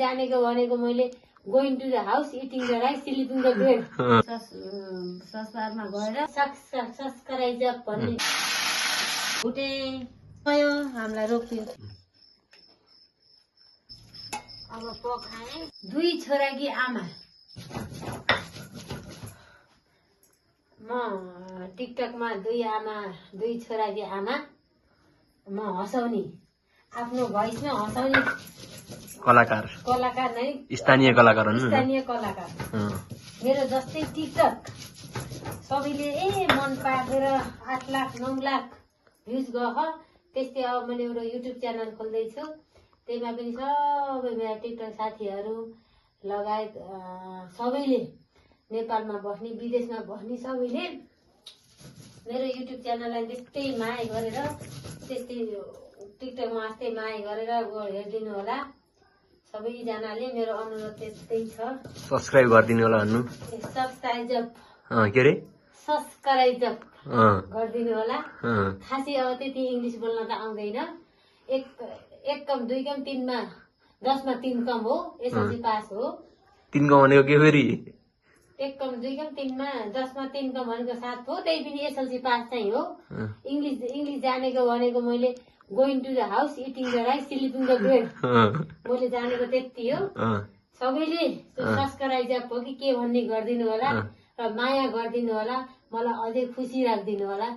जानेको भनेको मैले going to the house eating the rice sleeping the bed संस्कारमा गएर सब्सक्राइब भन्ने भुटे भयो हामीलाई रोक्यो। अब पकाए 2 छोराकी आमा म टिकटकमा 2 छोराकी आमा म हँसाउने आफ्नो भोइसमा हँसाउने कलाकार नै स्थानीय कलाकार मेरो जस्तै टिकटक सबैले मन पारेर 8 लाख 9 लाख भ्युज गयो। त्यस्तै अब मैले एउटा युट्युब च्यानल खोल्दैछु, त्यसमा पनि सबै मेरा टिकटक साथीहरू लगायत सबैले नेपालमा बस्ने विदेशमा बस्ने सबैले मेरो युट्युब च्यानललाई त्यस्तै माया गरेर त्यस्तै टिकटकमा जस्तै माया गरेर हेरिदिनु होला। सबैजनाले मेरो अनुरोध त्यस्तै छ, सब्स्क्राइब गरिदिनु होला भन्नु। सब्स्क्राइब गरिदिनु होला। खासै अब त्यति इङ्ग्लिस बोल्न त आउँदैन। 1 कम 2 कम 3 मा 10 मा 3 कम हो, एसएलसी पास हो। 3 कम भनेको के फेरि? 1 कम 2 कम 3 मा 10 मा 3 कम भनेको 7 हो, त्यही पनि एसएलसी पास चाहिँ हो। इङ्ग्लिस जानेको भनेको मैले going to the house eating the rice sleeping the bed मैले जानेको त्यति हो। सबैले सब्स्क्राइब हो कि के भन्ने गरिदिनु होला र माया गरिदिनु होला, मलाई अझै खुसी राखिदिनु होला।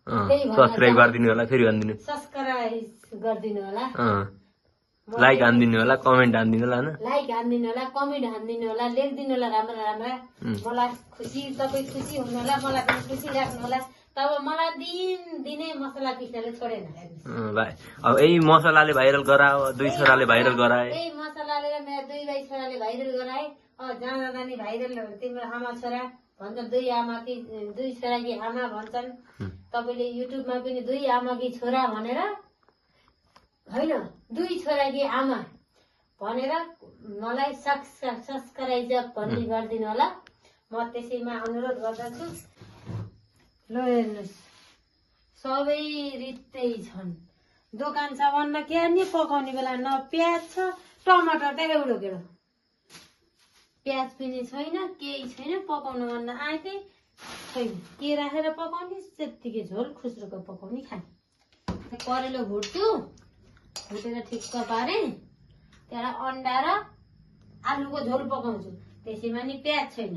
सब्स्क्राइब गरिदिनु होला, फेरि भनिदिनु। सब्स्क्राइब गरिदिनु होला, लाइक हान्दिनु होला, कमेन्ट हान्दिनु होला, हैन? लाइक हान्दिनु होला, कमेन्ट हान्दिनु होला, लेखिदिनु होला राम्रा राम्रा। मलाई खुसी, तपाईँ खुसी हुनु होला, मलाई पनि खुसी राख्नु होला। तब मलाई दिनै मसला पिस्नले छोडेन भाइ। अब यही मसलाले भाइरल गरायो, 2 छोराले भाइरल गराए। यही मसलाले मेरो 2 भाइ छोराले भाइरल गराए। जाँदा जाने भाइरल तिम्रो आमा छोरा भन्छन्, 2 छोराकी आमा भन्छन्। तपाईँले युट्युबमा पनि 2 आमाकी छोरा भनेर होइन, 2 छोराकी आमा भनेर मलाई सब्स्क्राइब भन्ने गरिदिनु होला। म त्यसैमा अनुरोध गर्दछु। ल हेर्नुहोस्, सबै रित्तै छन्। दोकान छ भन्न के नि पकाउने बेला न प्याज छ, टमाटर त एउटो केडो, प्याज पनि छैन, केही छैन। पकाउनु भन्न आएकै छैन, के राखेर पकाउने, त्यत्तिकै झोल खुस्रोको पकाउने खाने। करेलो भुट्छु, भुटेर ठिक्क पारे, त्यहाँ अन्डा र आलुको झोल पकाउँछु। त्यसैमा नि प्याज छैन।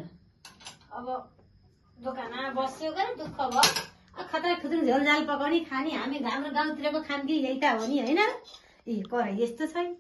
अब दोकानमा बस्यो गरे दुःख भयो, खतरा खुद्रुङ झोलझाल पकाउने खाने। हामी हाम्रो गाउँतिरको खान्की यही त हो नि, होइन? कराई यस्तो छैन।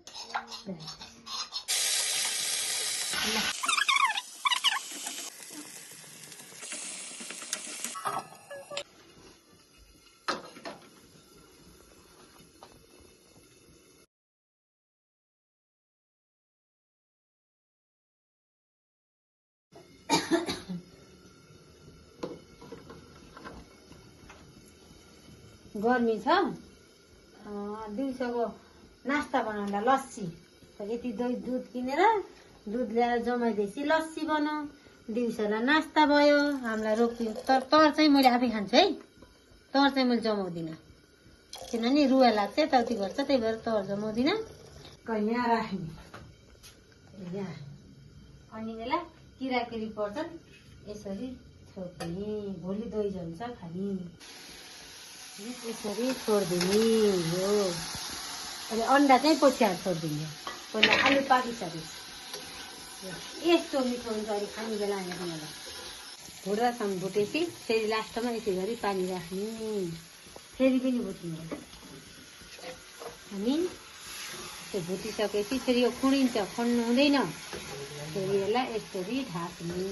गर्मी छ, दिउँसोको नास्ता बनाउँदा लस्सी यति दुध किनेर दुध ल्याएर जमाइदिएपछि लस्सी बनाऊ, दिउँसोलाई नास्ता भयो। हामीलाई रोक्यो। तर चाहिँ मैले आफै खान्छु है, तर चाहिँ मैले जमाउँदिनँ, किनभने रुवा लाग्छ, यताउति गर्छ, त्यही भएर तर जमाउँदिनँ। यहाँ राख्ने, यहाँ अनि यसलाई किराकिरी पर्छन्, यसरी छोड्ने। भोलि दही जल्छ खाने, यसरी छोडिदिने हो। अहिले अन्डा चाहिँ पछ्याएर छोडिदिने, पहिला आलु पाकिसके यस्तो मिठो हुन्छ। अहिले खाने बेला हेर्नुलाई भुट्दासम्म भुटेपछि फेरि लास्टमा यसै गरी पानी राख्ने, फेरि पनि भुट्ने। अनि त्यो भुटिसकेपछि फेरि यो खुडिन्छ, खन्नु हुँदैन। फेरि यसलाई यसरी ढाक्ने।